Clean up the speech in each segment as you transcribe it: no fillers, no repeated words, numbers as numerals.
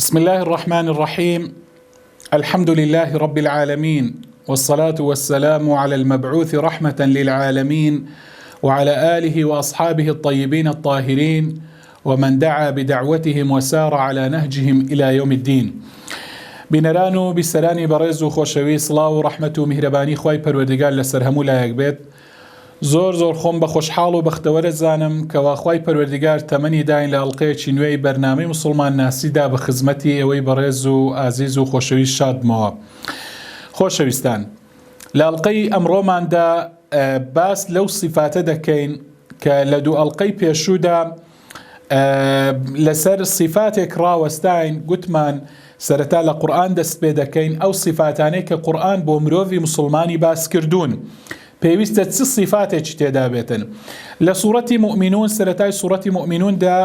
بسم اللە الرحمن الرحیم الحمد للە رب العالمین والصلاة والسلام علی المبعوث رحمة للعالمین وعلی آله وأصحابه الطیبین الطاهرین ومن دعا بدعوتهم وسار علی نهجهم الی یوم الدین. بینەران و بیسەرانی بەڕێز و خۆشەویست سڵاو و ڕەحمەت و میهرەبانی خوای پەروەردگار لەسەر هەموو لایەک بێت. زۆر زۆر خۆم بە خۆشحاڵ و بەختەوەر ئەزانم کەوا خوای پەروەردگار تەمەنی داین لە ئەڵقەیەکی نوێی بەرنامەی موسڵمان ناسیدا بە خزمەتی ئێوەی بەڕێز و ئازیز و خۆشەویست شادبمەوە. خۆشەویستان لە ئەڵقەی ئەمڕۆماندا باس لەو سیفاتە دەکەین کە لە دوو ئەڵقەی پێشوودا لەسەر سیفاتێک ڕاوەستاین گوتمان سەرەتا لە قورئان دەست پێ دەکەین ئەو سیفاتانەی کە قورئان بۆ مرۆڤی موسڵمانی باس کردوون پێویستە چ سیفاتێکی تێدا بێتن لە سوڕەتی موئمینون سەرەتای سوڕەتی موئمینوندا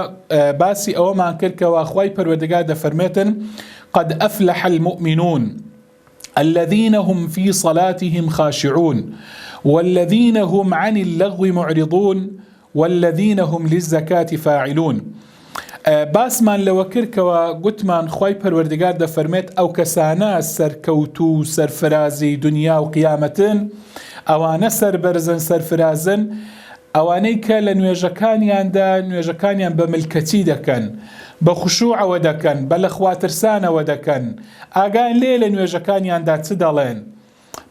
باسی ئەوەمان کرد کەوا خوای پەروەردگار دەفەرمێتن قد أفلح المؤمنون الذين هم في صلاتهم خاشعون والذين هم عن اللغو معرضون والذین هم للزکاة فاعلون باسمان لەوە کرد کەوا گوتمان خوای پەروەردگار دەفەرمێت ئەو کەسانە سەرکەوتوو و سەرفرازی دنیا و قیامەتن ئەوانە سەربەرزن سەرفرازن ئەوانەی کە لە نوێژەکانیاندا نوێژەکانیان بە ملکەچی دەکەن بە خشوعەوە دەکەن بە لەخواترسانەوە دەکەن ئاگایان لێ لە نوێژەکانیاندا چ دەڵێن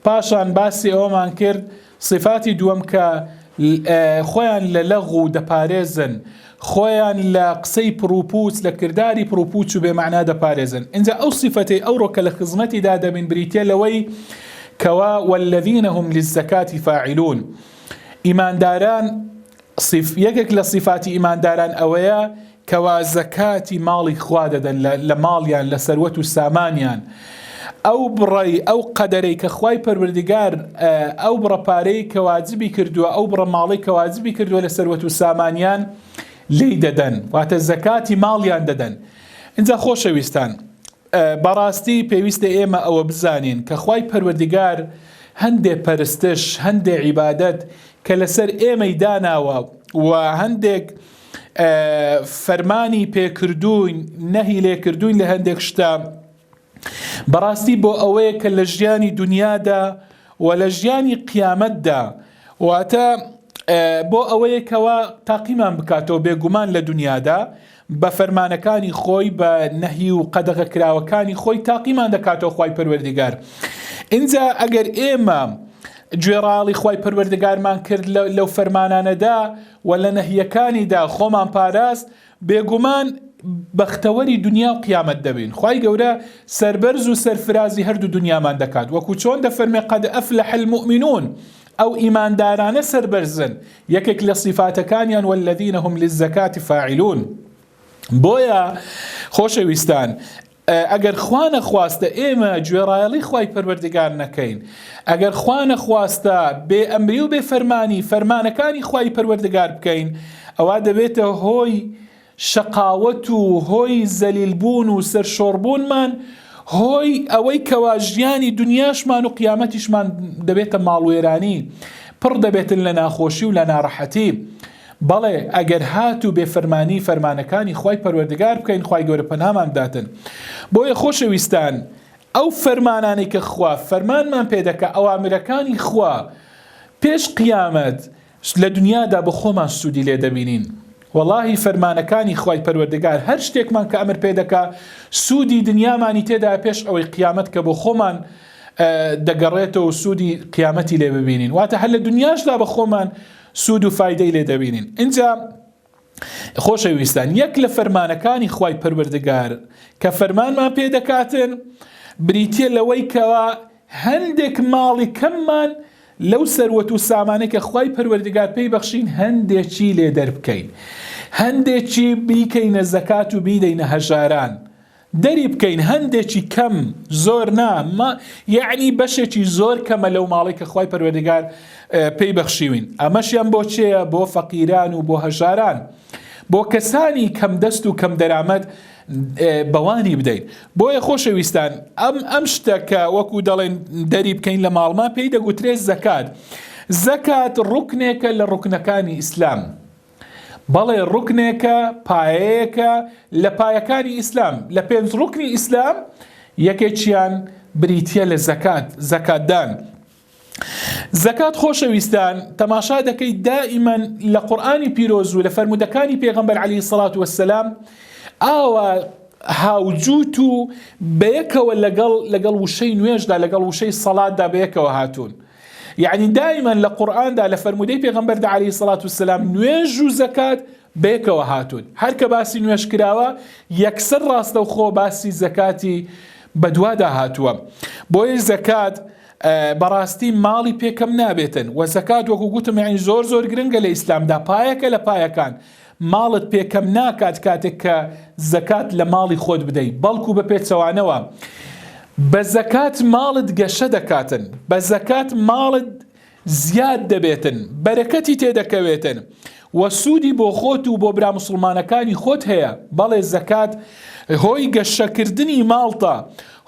پاشان باسی ئەوەمان کرد سیفاتی دووەم کە خۆیان لە لەغو دەپارێزن، خۆیان لە قسەی پڕوپووچ، لە کرداری پڕوپووچ و بێ مەعنا دەپارێزن. ئینجا ئەو سیفەتەی ئەوڕۆ کە لە خزمەتیدا دەبین بریتیە لەوەی کەوا والذین هم للزکاة فاعلون ئیمانداران یەکێک لە سیفاتی ئیمانداران ئەوەیە کەوا زەکاتی ماڵی خوا دەدەن لە ماڵیان لە سەروەت و سامانیان ئەو بڕەی ئەو قەدەرەی کە خوای پەروەردگار ئەو بڕە پارەی کە واجبی کردووە ئەو بڕە ماڵی کە واجبی کردووە لە سەروەت و سامانیان لێی دەدەن واتە زەکاتی ماڵیان دەدەن ئینجا خۆشەویستان بەڕاستی پێویستە ئێمە ئەوە بزانین کە خوای پەروەردگار هەندێ پەرستش هەندێ عیبادەت کە لەسەر ئێمەی داناوە و هەندێک فەرمانی پێکردووین نەهی لێکردووین لە هەندێک شتە بەڕاستی بۆ ئەوەیە کە لە ژیانی دنیادا و لە ژیانی قیامەتدا واتە بۆ ئەوەیە کەوا تاقیمان بکاتەوە بێگومان لە دنیادا بە فەرمانەکانی خۆی بە نەهی و قەدەغەکراوەکانی خۆی تاقیمان دەکاتەوە خوای پەروەردگار ئینجا ئەگەر ئێمە گوێڕایەڵی خوای پەروەردگارمان کرد لەو فەرمانانەدا و لە نەهیەکانیدا خۆمان پاراست بێگومان بەختەوەری دنیا و قیامەت دەبین خوای گەورە سەربەرز و سەرفرازی هەردوو دنیامان دەکات وەکو چۆن دەفەرمێ قد افلح المؤمنون ئەو ئیماندارانە سەربەرزن یەکێک لە سیفاتەکانیان والذین هم للزکاة فاعلون بۆیە خۆشەویستان ئەگەر خوا نەخواستە ئێمە گوێڕایەڵی خوای پەروەردگار نەکەین ئەگەر خوا نەخواستە بێ ئەمری و بێ فەرمانی فەرمانەکانی خوای پەروەردگار بکەین ئەوا دەبێتە هۆی شەقاوەت و هۆی زەلیل بوون و سەرشۆڕبوونمان، هۆی ئەوەی کەوا ژیانی دونیاشمان و قیامەتیشمان دەبێتە ماڵوێرانی، پڕ دەبێتن لە ناخۆشی و لە ناڕەحەتی. بەڵێ ئەگەر هاتوو بێفەرمانی فەرمانەکانی خوای پەروەردگار بکەین خوای گەورە پەنامان بداتن. بۆیە خۆشەویستان ئەو فەرمانانەی کە خوا فەرمانمان پێ دەکا ئەوامرەکانی خوا پێش قیامەت لە دنیادا بۆ خۆمان سوودی لێ دەبینین وەڵاهی فەرمانەکانی خوای پەروەردگار هەر شتێکمان کە ئەمر پێ دەکا سوودی دنیامانی تێدا پێش ئەوەی قیامەت کە بۆ خۆمان دەگەڕێتەوە و سوودی قیامەتی لێ ببینین واتە هەر لە دنیاشدا بە خۆمان سوود و فایدەی لێ دەبینین ئینجا خۆشەویستان یەک لە فەرمانەکانی خوای پەروەردگار کە فەرمانمان پێ دەکاتن بریتە لەوەی کەوا هەندێک ماڵی کەممان لەو سەروەت و سامانەی کە خوای پەروەردگار پێی بەخشین هەندێکی لێ دەربکەین هەندێکی بیکەینە زەکات و بیدەینە هەژاران دەری بکەین هەندێکی کەم زۆر نا ما یەعنی بەشێکی زۆر کەمە لەو ماڵەی کە خوای پەروەردگار پێی بەخشیوین ئەمەشیان بۆ چێیە بۆ فەقیران و بۆ هەژاران بۆ کەسانی کەم دەست و کەم دەرامەت بەوانی بدەین بۆیە خۆشەویستان ئەم ئەم شتە کە وەکو دەڵێن دەری بکەین لە ماڵما پێی دەگوترێت زەکات زەکات ڕوکنێکە لە ڕوکنەکانی ئیسلام. بەڵێ ڕوکنێکە، پایەیەکە لە پایەکانی ئیسلام، لە پێنج ڕوکنی ئیسلام یەکێکیان بریتیە لە زەکات، زەکاتدان. زەکات خۆشەویستان تەماشا دەکەی دائیمەن لە قورئانی پیرۆز و لە فەرموودەکانی پێغەمبەر عەلەیهی سەڵات وەسەلام ئاوا هاوجووت و بەیەکەوە لەگەڵ لەگەڵ وشەی نوێژدا لەگەڵ وشەی سەڵاتدا بەیەکەوە هاتوون. یەعنی دایمەن لە قورئاندا لە فەرموودەی پێغەمبەردا عەلەیهی سەڵات وسەلام نوێژ و زەکات بەیەکەوە هاتوون هەر کە باسی نوێژ کراوە یەکسەر ڕاستەوخۆ باسی زەکاتی بەدوادا هاتووە بۆیە زەکات بەڕاستی ماڵی پێکەم نابێتن وە زەکات وەکو گوتم یعنی زۆر زۆر گرنگە لە ئیسلامدا پایەکە لە پایەکان ماڵت پێ کەم ناکات کاتێک کە زەکات لە ماڵی خۆت بدەی بەڵکو بە پێچەوانەوە بە زەکات ماڵت گەشە دەکاتن بە زەکات ماڵت زیاد دەبێتن بەرەکەتی تێدەکەوێتن و سوودی بۆ خۆت و بۆ برا مسلمانەکانی خۆت هەیە بەڵێ زەکات هۆی گەشەکردنی ماڵتە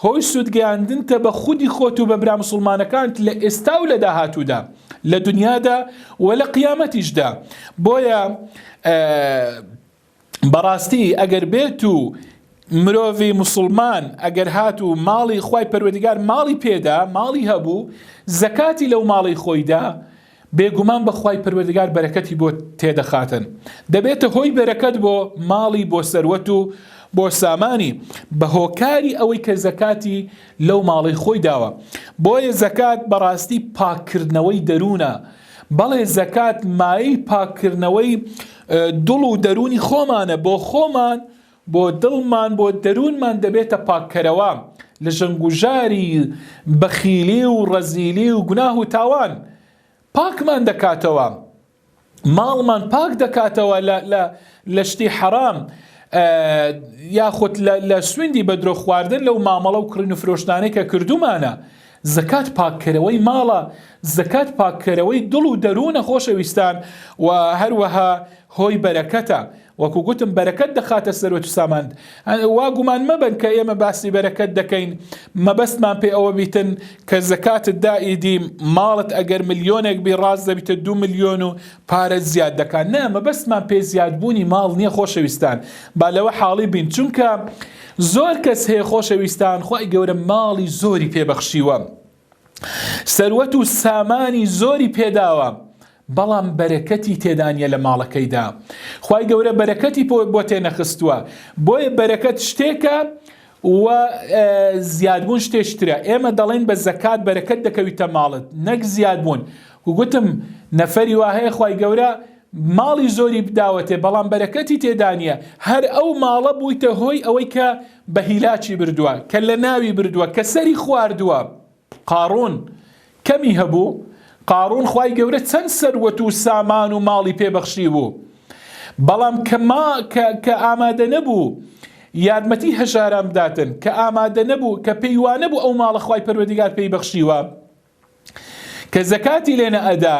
هۆی سوودگەیاندنتە بە خودی خۆت و بە برا مسلمانەکانت لە ئێستا و لە داهاتوودا لە دنیادا و لە قیامەتیشدا بۆیە بەڕاستی ئەگەر بێت و مرۆڤی مسلمان ئەگەر هات و ماڵی خوای پەروەردگار ماڵی پێدا ماڵی هەبوو زەکاتی لەو ماڵی خۆیدا بێگومان بە خوای پەروەردگار بەرەکەتی بۆ تێدەخاتن دەبێتە هۆی بەرەکەت بۆ ماڵی بۆ سەروەت و بۆ سامانی بە هۆکاری ئەوەی کە زەکاتی لەو ماڵەی خۆی داوە بۆیە زەکات بەڕاستی پاککردنەوەی دەروونە بەڵێ زەکات مایەی پاککردنەوەی دڵ و دەروونی خۆمانە بۆ خۆمان بۆ دڵمان بۆ دەروونمان دەبێتە پاککەرەوە لە ژەنگوژاری بەخیلی و ڕەزیلی و گوناه و تاوان پاکمان دەکاتەوە. ماڵمان پاک دەکاتەوە لە لە لە شتی حەرام یاخود لە لە سویندی بە درۆ خواردن لەو مامەڵە و کڕین و فرۆشتانەی کە کردومانە زەکات پاککەرەوەی ماڵە زەکات پاککەرەوەی دڵ و دەروونە خۆشەویستان و هەروەها هۆی بەرەکەتە وەکو گوتم بەرەکەت دەخاتە سەروەت و سامانت. وا گومان مەبەن کە ئێمە باسی بەرەکەت دەکەین مەبەستمان پێ ئەوە بیتن کە زەکاتت دا ئیدی ماڵت ئەگەر ملیۆنێک بی ڕاست دەبیتە دوو ملیۆن و پارەت زیاد دەکات نا مەبەستمان پێ زیادبوونی ماڵ نییە خۆشەویستان با لەوە حاڵی بین چونکە زۆر کەس هەیە خۆشەویستان خوای گەورە ماڵی زۆری پێ بەخشیوە سەروەت و سامانی زۆری پێداوە بەڵام بەرەکەتی تێدا نیە لە ماڵەکەیدا خوای گەورە بەرەکەتی بۆ تێنەخستووە بۆیە بەرەکەت شتێکە و زیادبوون شتێشترە ئێمە دەڵێن بە زەکات بەرەکەت دەکەویتە ماڵت نەک زیادبوون گوتم نەفەری وا هەیە خوای گەورە ماڵی زۆری بداوەتێ بەڵام بەرەکەتی تێدا نییە هەر ئەو ماڵە بوویتە هۆی ئەوەی کە بە هیلاکی بردووە، کە لە ناوی بردووە، کە سەری خواردووە. قاڕوون کەمی هەبوو؟ قاڕوون خوای گەورە چەند سەروەت و سامان و ماڵی پێ بەخشیبوو، بەڵام کە ما کە کە ئامادە نەبوو یارمەتی هەژاران بداتن، کە ئامادە نەبوو، کە پێی وانەبوو ئەو ماڵە خوای پەروەردگار پێی بەخشیوە، کە زەکاتی لێ نەئەدا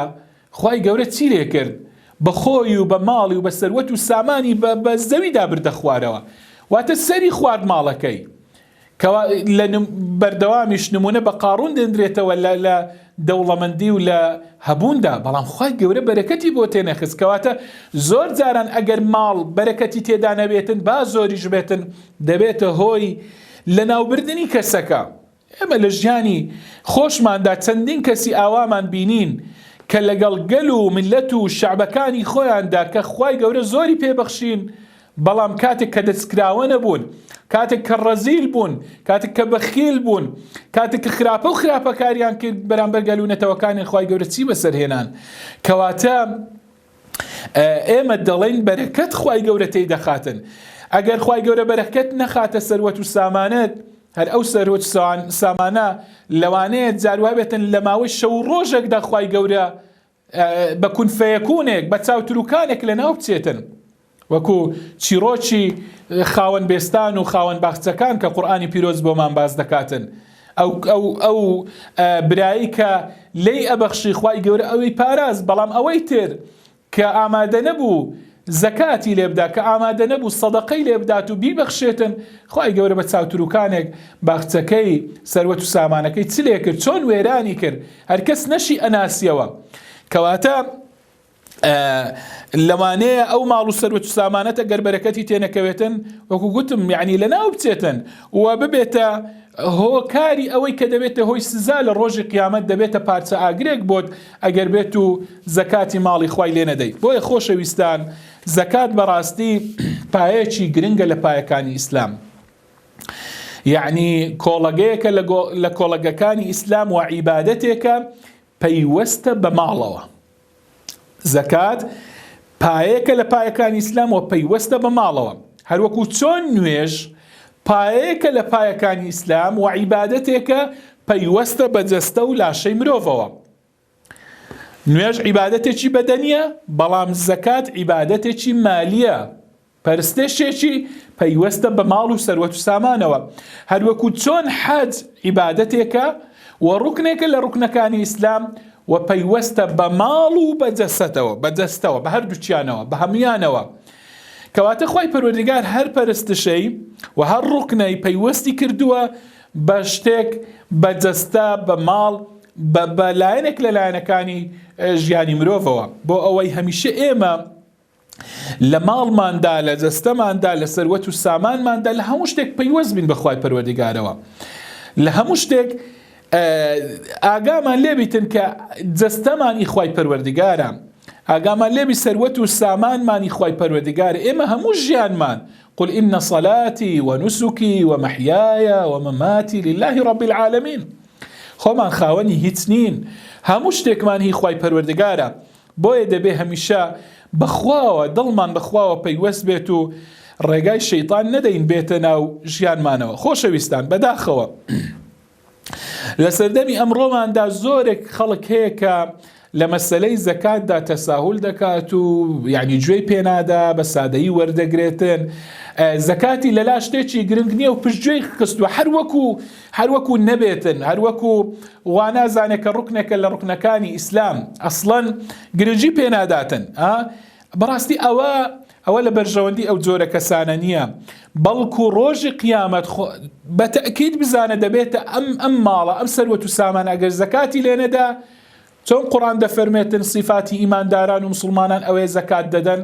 خوای گەورە چی لێ کرد بە خۆی و بە ماڵی و بە سەروەت و سامانی بە بە زەویدا بردە خوارەوە واتە سەری خوارد ماڵەکەی کەوا لە بەردەوامیش نمونە بە قاڕون دێندرێتەوە لە لە دەوڵەمەندی و لە هەبووندا بەڵام خوای گەورە بەرەکەتی بۆ تێنەخست کەواتە زۆر جاران ئەگەر ماڵ بەرەکەتی تێدا نەبێتن با زۆریش بێتن دەبێتە هۆی لەناوبردنی کەسەکە ئێمە لە ژیانی خۆشماندا چەندین کەسی ئاوامان بینین کە لەگەڵ گەل و میللەت و شەعبەکانی خۆیاندا کە خوای گەورە زۆری پێ بەخشین بەڵام کاتێک کە دەستکراوە نەبوون کاتێک کە ڕەزیل بوون کاتێک کە بەخیل بوون کاتێک کە خراپە و خراپەکاریان کرد بەرامبەر گەل و نەتەوەکانی خوای گەورە چی بەسەر هێنان کەواتە ئێمە دەڵێین بەرەکەت خوای گەورە تێی دەخاتن ئەگەر خوای گەورە بەرەکەت نەخاتە سەروەت و سامانت هەر ئەو سەروەت سامانە لەوانەیە جار وابێتن لە ماوەی شەو و ڕۆژێکدا خوای گەورە بە کون فەیەکونێک بە چاوتروکانێک لە ناو بچێتن وەکو چیڕۆکی خاوەن بێستان و خاوەن باخچەکان کە قورئانی پیرۆز بۆمان باس دەکاتن ئەو ئەو ئەو برایی کە لێی ئەبەخشی خوای گەورە ئەوی پاراست بەڵام ئەوەی تر کە ئامادە نەبوو زەکاتی لێ بدا کە ئامادە نەبوو سەدەقەی لێ بدات و بیبەخشێتن خوای گەورە بە چاوتروکانێک باخچەکەی سەروەت و سامانەکەی چ لێ کرد چۆن وێرانی کرد هەرکەس نەشی ئەناسیەوە کەواتە. لەوانەیە ئەو ماڵ و سەروەت و سامانەتە گەر بەرەکەتی تێنەکەوێتن وەکو گوتم یعنی لەناو بچێتن و ببێتە هۆکاری ئەوەی کە دەبێتە هۆی سزا لە ڕۆژی قیامەت دەبێتە پارچە ئاگرێک بۆت ئەگەر بێت و زەکاتی ماڵی خوای لێ نەدەی بۆیە خۆشەویستان زەکات بەڕاستی پایەکی گرنگە لە پایەکانی ئیسلام یعنی کۆڵەگەیەکە لە کۆڵەگەکانی ئیسلام و عیبادەتێکە پەیوەستە بە ماڵەوە. زەکات پایەیەکە لە پایەکانی ئیسلام و پەیوەستە بە ماڵەوە. هەروەکو چۆن نوێژ پایەیەکە لە پایەکانی ئیسلام و عیبادەتێکە پەیوەستە بە جەستە و لاشەی مرۆڤەوە. نوێژ عیبادەتێکی بەدەنیە، بەڵام زەکات عیبادەتێکی مالیە. پەرستشێکی پەیوەستە بە ماڵ و سەروەت و سامانەوە، هەروەکو چۆن حەج عیبادەتێکە و ڕوکنێکە لە ڕوکنەکانی ئیسلام و پەیوەستە بە ماڵ و بە جەسەتەوە، بە جەستەوە، بە هەردووکیانەوە، بە هەموویانەوە. کەواتە خوای پەروەردگار هەر پەرستشەی و هەر ڕوکنەی پەیوەستی کردووە بە شتێک، بە جەستە، بە ماڵ، بە بە لایەنێک لە لایەنەکانی ژیانی مرۆڤەوە، بۆ ئەوەی هەمیشە ئێمە لە ماڵماندا، لە جەستەماندا، لە سەروەت و سامانماندا، لە هەموو شتێک پەیوەست بین بە خوای پەروەردگارەوە. لە هەموو شتێک ئاگامان لێبیتن کە جەستەمان ئی خوای پەروەردگارە. ئاگامان لێبی سەروەت و سامانمان ئی خوای پەروەردگارە. ئێمە هەموو ژیانمان قل إن صلاتي ونسكي ومحياي ومماتي لله رب العالمين خۆمان خاوەنی هیچ نین هەموو شتێکمان هی خوای پەروەردگارە بۆیە دەبێ هەمیشە بە خواوە دڵمان بە خواوە پەیوەست بێت و ڕێگای شەیتان نەدەین بێتە ناو ژیانمانەوە. خۆشەویستان بەداخەوە لە سەردەمی ئەمڕۆماندا زۆرێک خەڵک هەیە کە لە مەسەلەی زەکاتدا تەساهول دەکات و یعنی گوێی پێنادا بە سادەیی وەردەگرێتن زەکاتی لەلا شتێکی گرنگ نییە و پشتگوێی خستووە هەر وەکو هەر وەکو نەبێتن هەر وەکو وا نازانێ کە ڕوکنێکە لە ڕوکنەکانی ئیسلام ئەسڵەن گرنگی پێ ناداتن ئا بەڕاستی ئەوە ئەوە لە بەرژەوەندی ئەو جۆرە کەسانە نییە بەڵکو ڕۆژی قیامەت بە تەئکید بزانە دەبێتە ئەم ئەم ماڵە ئەم سەروەت و سامان ئەگەر زەکاتی لێ نەدا چۆن قورئان دەفەرمێتن سیفاتی ئیمانداران و موسڵمانان ئەوەیە زەکات دەدەن،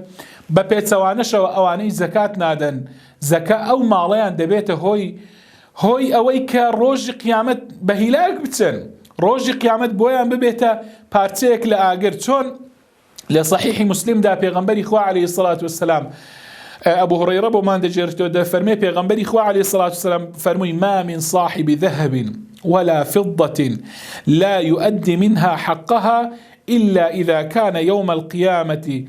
بە پێچەوانەشەوە ئەوانەی زەکات نادەن زەکا ئەو ماڵەیان دەبێتە هۆی هۆی ئەوەی کە ڕۆژی قیامەت بە هیلاک بچن ڕۆژی قیامەت بۆیان ببێتە پارچەیەک لە ئاگر چۆن لە صحیحی مسلمدا پێغەمبەری خوا علیه الصلاة والسلام ئەبو هريرە بۆمان دەگێڕێتەوە دەفەرمێ پێغەمبەری خوا علیه الصلاة والسلام فەرمووی ما من صاحب ذهب ولا فضة لا يؤدي منها حقها إلا إذا كان يوم القيامة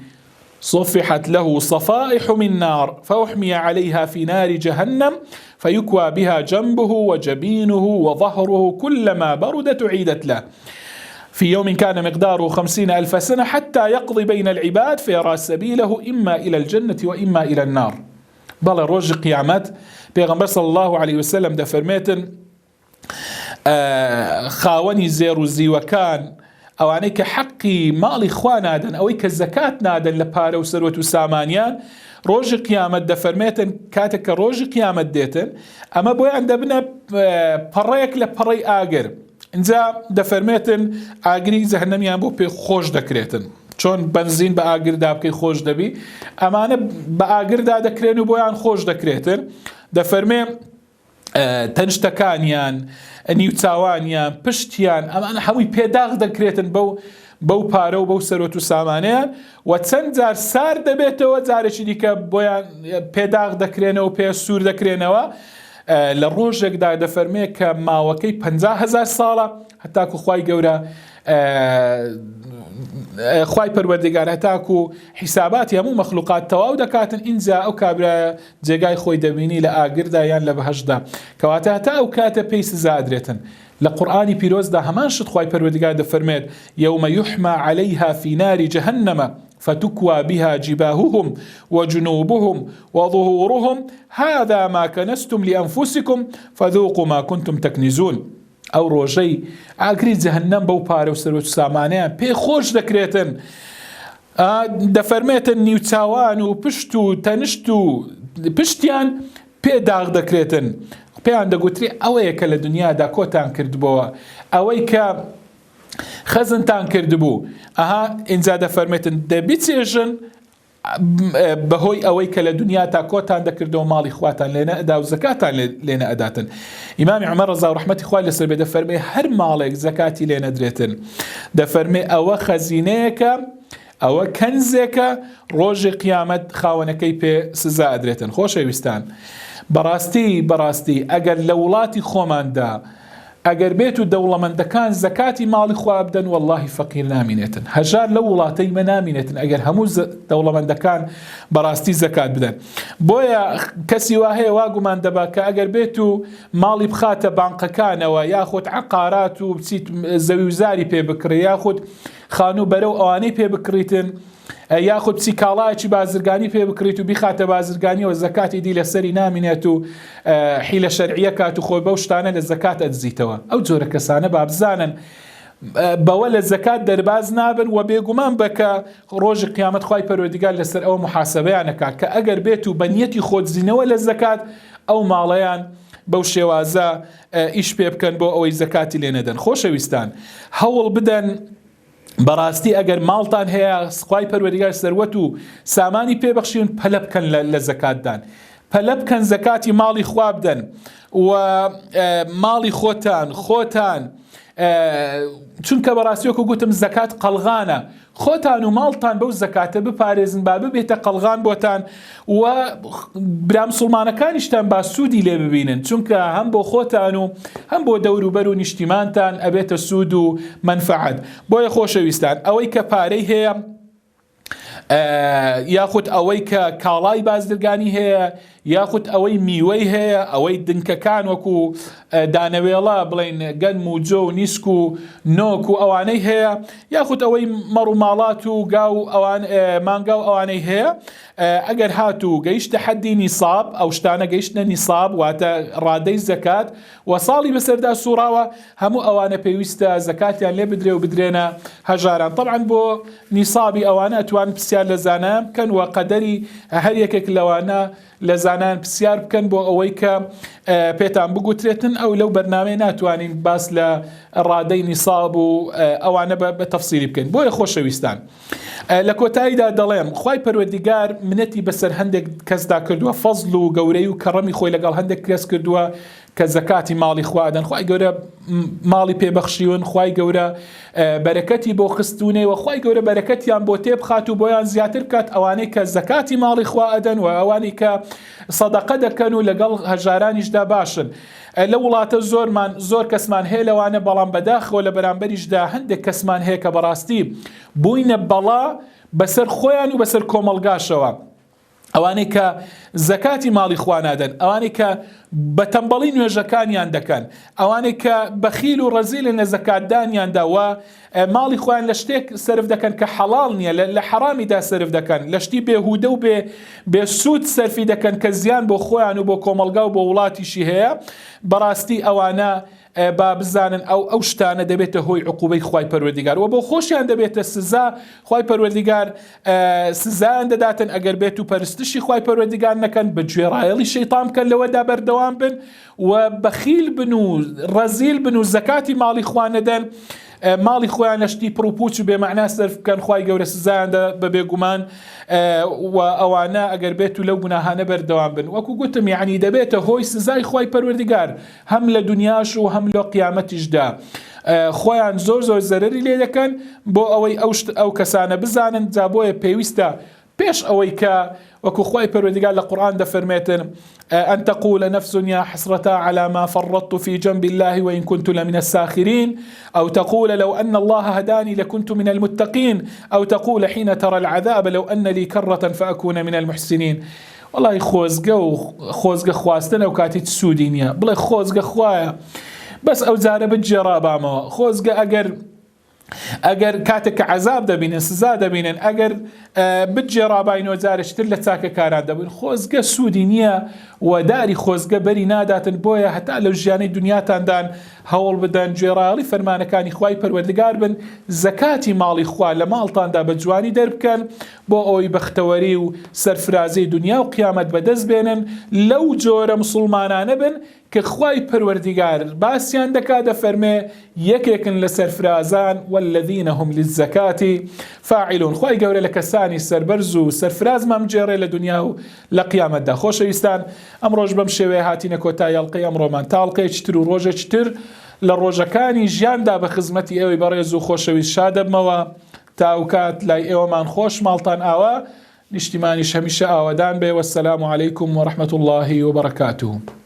صفحت له صفائح من نار فأحمي عليها في نار جهنم فيكوى بها جنبه وجبينه وظهره كلما بردت أعيدت له في يوم كان مقداره 50 ألف سنة حتى يقضي بين العباد فيرى سبيله إما إلى الجنة وإما إلى النار بەڵێ ڕۆژی قیامەت پێغەمبەر صلی الله علیه وسلم دەفەرمێتن خاوەنی زێڕ و زیوەکان ئەوانەی کە حەقی ماڵی خوا نادەن ئەوەی کە زەکات نادەن لە پارە و سەروەت و سامانیان ڕۆژی قیامەت دەفەرمێتن کاتێک کە ڕۆژی قیامەت دێتن ئەمە بۆیان دەبنە پەڕەیەک لە پەڕەی ئاگر ئینجا دەفەرمێتن ئاگری جەهەنەمیان بۆ پێ خۆش دەکرێتن چۆن بەنزین بە ئاگردا بکەی خۆش دەبی ئەمانە بە ئاگردا دەکرێن و بۆیان خۆش دەکرێتن دەفەرمێ تەنشتەکانیان نیوچاوانیان پشتیان ئەمانە هەمووی پێداغ دەکرێتن بەو بەو پارە و بەو سەرۆت و سامانەیان و چەند جار سار دەبێتەوە جارێکی دیکە بۆیان پێداغ دەکرێنەوە پێ سوور دەکرێنەوە لە ڕۆژێکدا دەفەرمێ کە ماوەکەی 50 هەزار ساڵە هەتاکو خوای گەورە خوای پەروەردگار هەتاکو حیساباتی هەموو مەخلوقات تەواو دەکاتن ئینجا ئەو کابرایە جێگای خۆی دەبینی لە ئاگردا یان لە بەهەشتدا کەواتە هەتا ئەو کاتە پێی سزا ئەدرێتن لە قورئانی پیرۆزدا هەمان شت خوای پەروەردگار دەفەرمێت یوم یحما علیها فی نار جهنم فتکوی بها جباههم وجنوبهم وظهورهم هذا ما کنزتم لانفسکم فذوقوا ما کنتم تکنزون ئەو ڕۆژەی ئاگری جەهەنەم بەو پارە و سەروەت و سامانەیان پێ خۆش دەکرێتن دەفەرمێتن نیوچاوان و پشت و تەنشت و پشتیان پێ داغ دەکرێتن پێیان دەگوترێ ئەوەیە کە لە دنیادا کۆتان کردبەوە ئەوەی کە. خەزنتان کردبوو ئەها ئینجا دەفەرمێتن دە بچێژن بەهۆی ئەوەی کە لە دنیا تا کۆتان دەکردەوە ماڵی خواتان لێنە ئەدا و زەکاتان لێنە ئەداتن ئیمامی عمر ڕەزا و ڕەحمەتی خوای لەسەر بێ دەفەرمێ هەر ماڵێک زەکاتی لێ نەدرێتن دەفەرمێ ئەوە خەزینەیەکە ئەوە کەنزێکە ڕۆژی قیامەت خاوەنەکەی پێ سزا ئەدرێتن. خۆشەویستان بەڕاستی بەڕاستی ئەگەر لە وڵاتی خۆماندا ئەگەر بێت و دەوڵەمەندەکان زەکاتی ماڵی خوا بدەن وەڵاهی فەقیر نامینێتن هەژار لەو وڵاتەی مە نامینێتن ئەگەر هەموو دەوڵەمەندەکان بەڕاستی زەکات بدەن بۆیە کەسی وا هەیە وا گومان دەبا کە ئەگەر بێت و ماڵی بخاتە بانقەکانەوە یاخود عقارات و بچیت زەوی و زاری پێ بکڕێ یاخود خانوو بەرە و ئەوانەی پێ بکڕیتن یاخود بچی کاڵایەکی بازرگانی پێ بکڕیت و بیخاتە بازرگانیەوە زەکاتی دی لەسەری نامینێت و حیلە شەرعیە کات و خۆی بەو شتانە لە زەکات ئەدزیتەوە ئەو جۆرە کەسانە با بزانن بەوە لە زەکات دەرباز نابن و بێگومان بەکە ڕۆژی قیامەت خوای پەروەردگار لەسەر ئەوە محاسبەیان ئەکات کە ئەگەر بێت و بە نیەتی خۆدزینەوە لە زەکات ئەو ماڵەیان بەو شێوازە ئیش پێ بکەن بۆ ئەوەی زەکاتی لێ نەدەن خۆشەویستان هەوڵ بدەن بەڕاستی ئەگەر ماڵتان هەیە خوای پەروەردگار سەروەت و سامانی پێبەخشیون پەلە بکەن لە زەکاتدان پەلە بکەن زەکاتی ماڵی خوا بدەن و ماڵی خۆتان خۆتان چونکە بەڕاستی وەکو گوتم زەکات قەڵغانە خۆتان و ماڵتان بەو زەکاتە بپارێزن با ببێتە قەڵغان بۆتان و برا مسوڵمانەکانیشتان با سوودی لێ ببینن چونکە هەم بۆ خۆتان و هەم بۆ دەوروبەر و نیشتیمانتان ئەبێتە سوود و مەنفەعەت بۆیە خۆشەویستان ئەوەی کە پارەی هەیە یاخود ئەوەی کە کاڵای بازرگانی هەیە یاخود ئەوەی میوەی هەیە ئەوەی دنکەکان وەکو دانەوێڵە بڵین گەنم و جۆ و نیسک و نۆک و ئەوانەی هەیە یاخود ئەوەی مەڕ و ماڵات و گا و ئەوان مانگا و ئەوانەی هەیە ئەگەر هاتوو گەیشتە حەدی نیساب ئەو شتانە گەیشتە نیساب واتە ڕادەی زەکات و ساڵی بەسەردا سوڕاوە هەموو ئەوانە پێویستە زەکاتیان لێ بدرێ و بدرێنە هەژاران تەبعەن بۆ نیسابی ئەوانە ئەتوان پرسیار لە زانایان بکەن و قەدەری هەر یەکێک لەوانە لە زانایان پرسیار بکەن بۆ ئەوەی کە پێتان بگوترێتن ئەو لەو بەرنامەی ناتوانین باس لە ڕادەی نیساب و ئەوانە بە تەفسیلی بکەین بۆیە خۆشەویستان لە کۆتاییدا دەڵێم خوای پەروەردیگار منەتی بەسەر هەندێک کەسدا کردووە فەزل و گەورەی و کەڕەمی خۆی لەگەڵ هەندێک کەس کردووە کە زەکاتی ماڵی خوا دەن خوای گەورە ماڵی پێبەخشیون خوای گەورە بەرەکەتی بۆ خستونێ و خوای گەورە بەرەکەتیان بۆ تێبخات و بۆیان زیاتر بکات ئەوانەی کە زەکاتی ماڵی خوا ئەدەن و ئەوانەی کە سەدەقە دەکەن و لەگەڵ هەژارانیشدا باشن لە وڵاتە زۆرمان زۆر کەسمان هەیە لەوانە بەڵام بەداخەوە لە بەرامبەریشدا هەندێک کەسمان هەیە کە بەڕاستی بووینە بەڵا بەسەر خۆیان و بەسەر کۆمەڵگاشەوە ئەوانەی کە زەکاتی ماڵی خوا نادەن ئەوانەی کە بە تەمبەڵی نوێژەکانیان دەکەن ئەوانەی کە بەخیل و ڕەزیلن لە زەکاتدانیاندا و ماڵی خۆیان لە شتێک سەرف دەکەن کە حەڵاڵ نییە لە حەرامیدا سەرف دەکەن لە شتی بێهودە و بێ بێ سوود سەرفی دەکەن کە زیان بۆ خۆیان و بۆ کۆمەڵگا و بۆ وڵاتیشی هەیە بەڕاستی ئەوانە با بزانن ئەو ئەو شتانە دەبێتە هۆی عقوبەی خوای پەروەردیگار و بۆ خۆشیان دەبێتە سزا خوای پەروەردیگار سزایان دەداتن ئەگەر بێت و پەرستشی خوای پەروەردیگار نەکەن بە گوێڕایەڵی شەیتان بکەن لەوەدا بەردەوام بن و بەخیل بن و ڕەزیل بن و زەکاتی ماڵی خوا نەدەن ماڵی خۆیان لە شتی پڕوپوچ و بێمەعنا سەرف بکەن خوای گەورە سزایان دە بە بێگومان و ئەوانە ئەگەر بێت و لەو گوناهانە بەردەوام بن وەکو گوتم یعنی دەبێتە هۆی سزای خوای پەروەردگار هەم لە دنیاش و هەم لە قیامەتیشدا خۆیان زۆر زۆر زەرەری لێ دەکەن بۆ ئەوەی ئەو شت ئەو کەسانە بزانن جا بۆیە پێویستە پێش ئەوەی کە وەکو خوای پەروەردگار لە قورئان دەفەرمێتن أن تقول نفس يا حسرتا على ما فرطت في جنب الله وإن كنت لمن الساخرين أو تقول لو أن الله هداني لكنت من المتقين أو تقول حين ترى العذاب لو أن لي كرة فأكون من المحسنين وەڵی خۆزگە و خۆزگە خواستن ئەو کاتی سوودی نییە بڵێ خۆزگە خوایە بەس ئەو جارە بگێڕابامەوە خۆزگە ئەگەر ئەگەر کاتێک کە عەزاب دەبینن سزا دەبینن ئەگەر بگێڕاباینەوە جارێکی تر لە چاکەکاران دەبووین خۆزگە سوودی نییە و داری خۆزگە بەری ناداتن بۆیە هەتا لەو ژیانەی دنیاتاندان هەوڵ بدەن گوێڕایەڵی فەرمانەکانی خوای پەروەردگار بن زەکاتی ماڵی خوا لە ماڵتاندا بە جوانی دەربکەن بۆ ئەوەی بەختەوەری و سەرفرازی دنیا و قیامەت بەدەست بێنن لەو جۆرە مسوڵمانانە بن. کە خوای پەروەردیگار باسیان دەکا دەفەرمێ یەکێکن لە سەرفرازان والذین هم للزکاة فاعلون خوای گەورە لە کەسانی سەربەرز و سەرفرازمان بگێڕێ لە دنیا و لە قیامەتدا خۆشەویستان ئەمڕۆش بەم شێوەیە هاتینە کۆتایی ئەڵقەی ئەمڕۆمان تا ئەڵقەیەکی تر و ڕۆژێکی تر لە ڕۆژەکانی ژیاندا بە خزمەتی ئێوەی بەڕێز و خۆشەویست شادەبمەوە تا ئەوکات لای ئێوەمان خۆش ماڵتان ئاوا نیشتیمانیش هەمیشە ئاوەدان بێ والسلام علیکم ورحمة اللە وبرکاته.